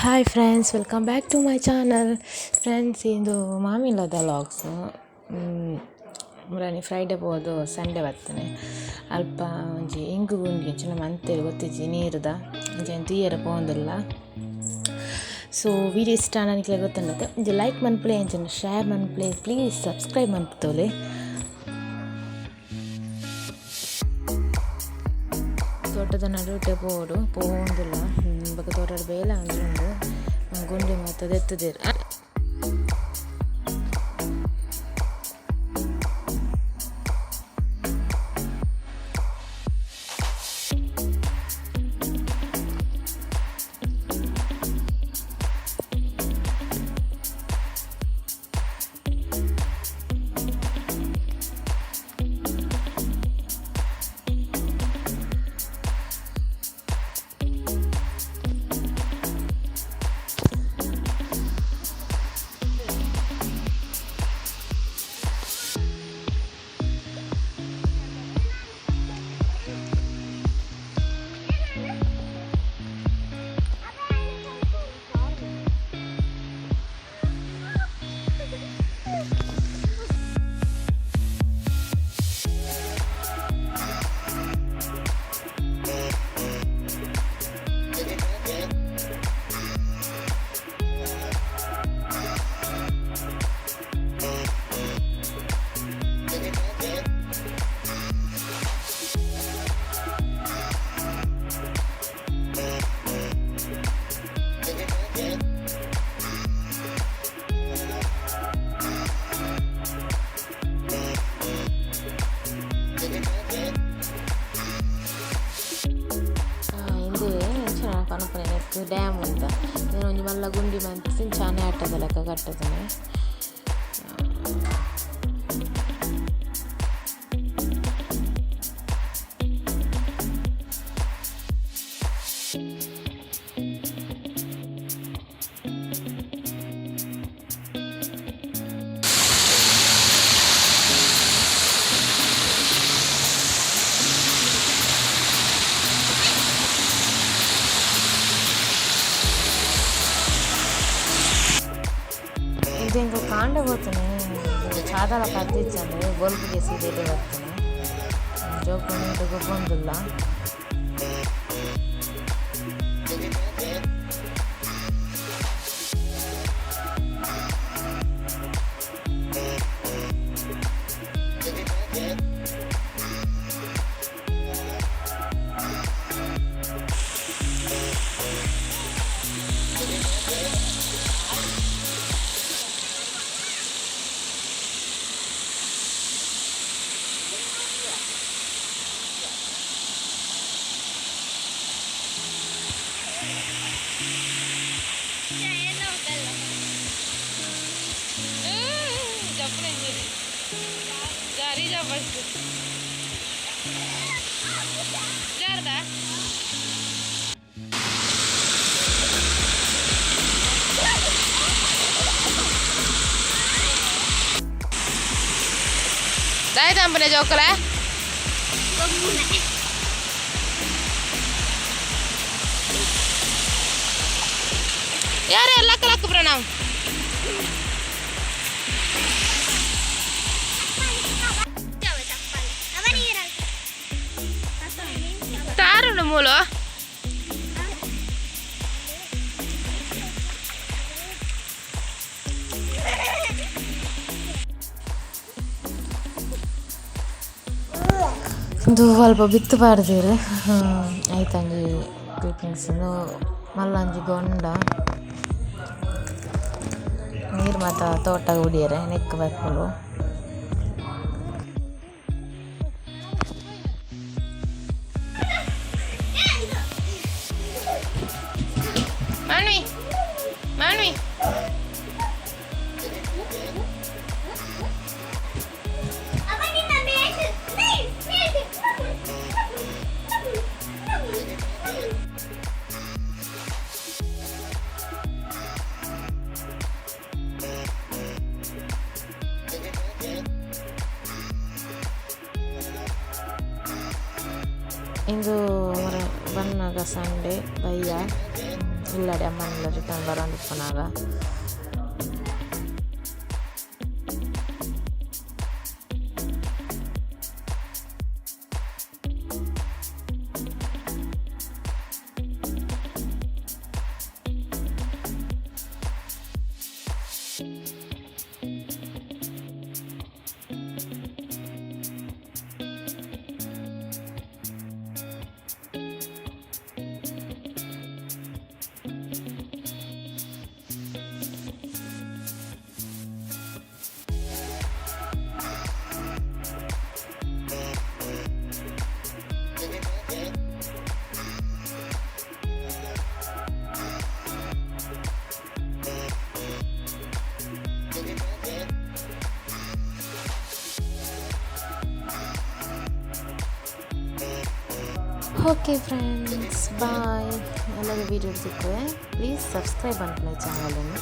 Hi friends, welcome back to my channel. Friends, ಇಂದು ಮಾಮಿಲ್ಲದ vlogs. ಮುರಾನಿ Friday ಪೋದು Sunday ಬರ್ತೇನೆ. ಅಲ್ಪ ಒಂಜಿ ಇಂಗು ಗುಂಡಿ ಇಂಚಿನ ಮಂತೆರ್ ಗೊತ್ತಿಜ್ಜಿ ನೀರುದ ಒಂಜಿ ತೂಯೆರೆ ಪೋವೊಂದುಲ್ಲ. ಸೊ ವಿಡಿಯೋ ಇಷ್ಟ ನನಗೆ ಗೊತ್ತುಂಡತೆ ಒಂಜಿ ಲೈಕ್ ಮನ್ಪುಲೆ, ಅಂಚನೆ ಶೇರ್ ಮನ್ಪುಲೆ, ಪ್ಲೀಸ್ ಸಬ್ಸ್ಕ್ರೈಬ್ ಮನ್ಪುತೋಲೆ. ತೋಟದ ನಡುಟೆ ಪೋಡು ಪೋವೊಂದುಲ್ಲ ಬೊಕ ತೋಟದ ಬೇಲೆ ಆವೊಂದುಂಡು. ಗುಂಡಿ ಮಾತ ದೆತ್ತುದೆರ್. ಇಂದುವೆ ಇಂಚಿನ ಪನಪುನೆ ನೆಕ್ಕ್ ಡ್ಯಾಮ್ ಉಂತ ಇಂದೆನ್ ಒಂಜಿ ಮಲ್ಲ ಗುಂಡಿ ಮಂತ್ ಇಂಚ ಅಣೆ ಆಟದ ಲೆಕ್ಕ ಕಟ್ಟುದನೆ. ಇದು ಎಂಕುಲು ಕಾಂಡೆ ಪೋತುನೆ ಚಾದಲ ಕತ್ತಿಜ್ಜಂಡ್ ಬೊಲ್ಪುಗೆ ಸೀದೆಡೆ ಬತ್ತುನೆ. ಜೋಕುಲು ನೀರ್ಡ್ ಗೊಬ್ಬೊಂದುಲ್ಲ. ದಾಯಿ ತಂಪನೆ ಜೋಕುಲೆ. ಯಾರೇ ಲಕ್ಕ ಲಕ್ಕ ಪ್ರಣಾಮ್. ತಾರುಂಡು ಮೂಲು. ಉಂದು ಅಲ್ಪ ಬಿತ್ತ್ ಪಾಡ್ದೆರ್. ಐತ ಒಂಜಿ ಕ್ಲಿಪ್ಪಿಂಗ್ಸ್ ಮಲ್ಲ ಒಂಜಿ ಗೊಂಡ ನೀರ್ ಮಾತ ತೋಟಗ್ ಬುಡಿಯೆರೆ ನೆಕ್ಕ್ ಬರ್ಪುಂಡು. ಮಾನ್ವಿ ಮಾನ್ವಿ ಇಂದು ಬನ್ನಗ ಸಂಡೆ ಬಯ್ಯ. ಇಲ್ಲಡೆ ಅಮ್ಮನೆಲ್ಲ ರಿಟರ್ನ್ ಬರೋಂದಿಪ್ಪುನಗ. Okay friends, bye. ಎಲ್ಲರೂ ವೀಡಿಯೋ ಸಿಕ್ಕುವೆ. ಪ್ಲೀಸ್ ಸಬ್ಸ್ಕ್ರೈಬ್ ಅನ್ಕೊಳ್ಳಿ ಚಾನಲನ್ನು.